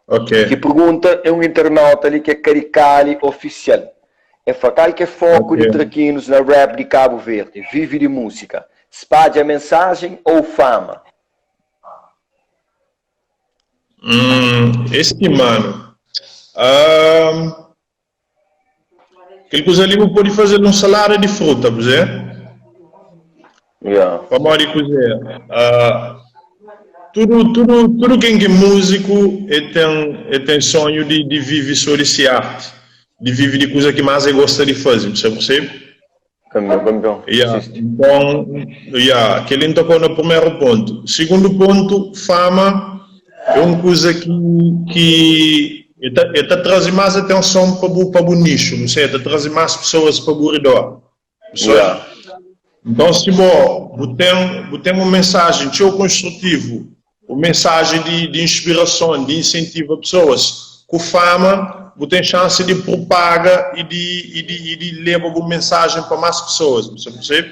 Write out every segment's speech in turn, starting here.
Ok. Ki pergunta é un internauta li ki é Karikali Ofisial. É fla kal ki é foku di Ok. Trakinos na rap di Kabu Verdi, vive di músika, spadja mensajen ou fama? Hum, esse mano. Ahm, kel kuza li bu pode faze-l un salada di fruta, kuzê? Yeah. Pamodi kuzê? Ah, tudu, tudu, tudu ken ki é múziku e ten, e ten sonhu di, di vive sô di se arti, di vive di kuza ki más e gosta di faze, bu sa persebe? Kanpion, kanpion. Ya, Sisti. nton, ya, kel-li N tokau na primeru pontu. Sigundu pontu, fama é un kuza ki, ki e ta, e ta traze más atenson pa bu, pa bu nixu, nu sei, e ta traze más pesoas pa bu ridor. Bu sabe? Ya. Nton, si bo, bu ten, bu ten un mensajen txeu konstrutivu, Un mensajen di di inspirason, di insentiva pesoas. Ku fama, bu ten xansi di prupaga i di i di i di leba bu mensajen pa mas pesoas. Bu sta persebe?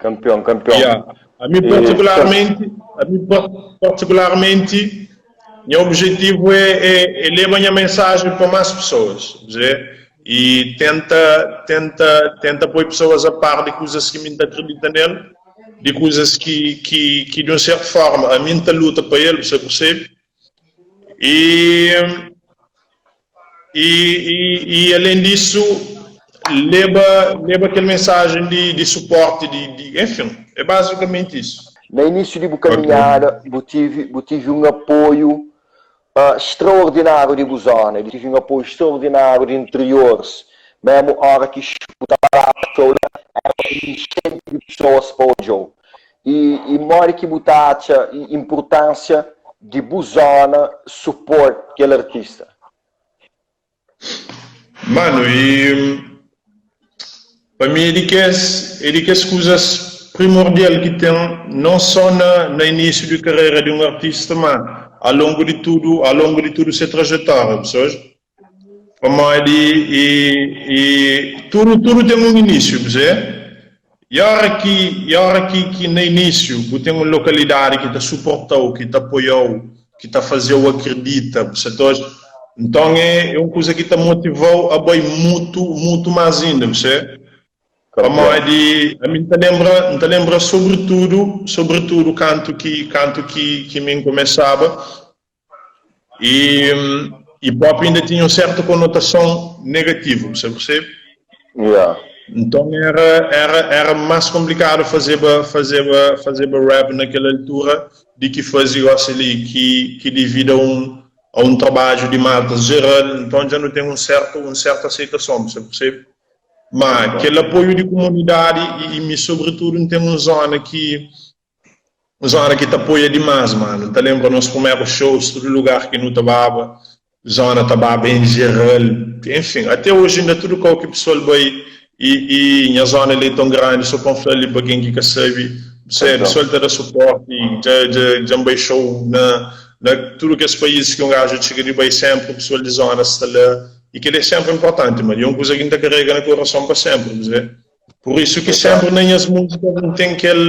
Kanpion, kanpion. Ya. Ami E partikularmenti, ami partikularmenti, nha objetivu é é é leba nha mensajen pa mas pesoas. Bu percebe? I tenta tenta tenta poi pesoas a par di kuzas ki mi N ta akridita nel. Di kuzas ki, ki, ki di un sertu forma ami N ta luta pa el, bu sa persebe? I, i, i, i alen disu, leba, leba kel mensajen di, di suporti, di, di, enfin, é bazikamenti isu. Na inísiu di bu Ok. kaminhada, bu tive, bu tive un apoiu Straordináriu di bu zona, di tive un apoiu straordináriu di interiores, memu ora ki bu ta paraba txeu la, era un inxenti di pesoas pa odja-u. I, i modi ki bu ta atxa inpurtánsia di bu zona support kel artista? Manu, e pa mi é di kes, é di kes kuzas primordial ki ten non só na na inísiu di karera di un artista ma a longu di tudu, a longu di tudu se trajetória, percebes? Pamodi e e tudu tudu ten un inísiu, percebe? I ora ki i ora ki ki na inísiu bu ten un lokalidadi ki ta suporta-u, ki ta apoia-u, ki ta faze-u akridita, bu sa ta odja? Nton é é un kuza ki ta motiva-u a bai mutu mutu más inda, bu se? Kanpion. Pamodi ami N ta lenbra N ta lenbra sobritudu sobritudu kantu ki kantu ki ki mi N kumesaba, I hip hop inda tinha un sertu konotason negativu, bu sa persebe? Yeah. Nton era era era más konplikadu fazeba fazeba fazeba rap na kel altura di ki faze gosi li ki ki dividu a un a un trabadju di maltas jeral, nton dja nu ten un sertu un sertu aseitason, bu sa persebe? Ma kel apoiu di kumunidadi i i mi sobritudu N ten un zona ki Zona ki ta apoia dimás, manu. N ta lenbra nos primeru shows, tudu lugar ki nu ta baba, zona ta baba en jeral. Enfin, ate oji inda tudu kau ki pesoal bai i i nha zona li é ton grandi, so pa N fla li pa ken ki ka sabe, sério, pesoal ta da suporti, dja dja dja N bai show na na tudu kes país ki un gaju txiga di bai, senpri pesoal di zona sta la i kel-li é senpri inportanti, manu. I é un kuza ki N ta karega na kurason pa senpri, bu sabe. Pur isu ki senpri na nhas múzikas N ten kel,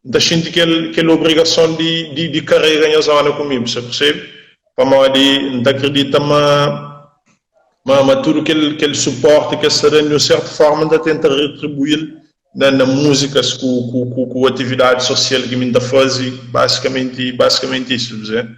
N ta xinti kel, kel obrigason di, di, di karega nha zóna ku mi, bu sa persebe? Pamodi N ta akridita ma, ma, ma tudu kel, kel suporti ki es ta da-m, di un sertu fórma N ta tenta retribui-l na, na múzikas ku, ku, ku, ku atividadi sosial ki mi N ta faze, basikamenti, basikamenti isu, bu sabe?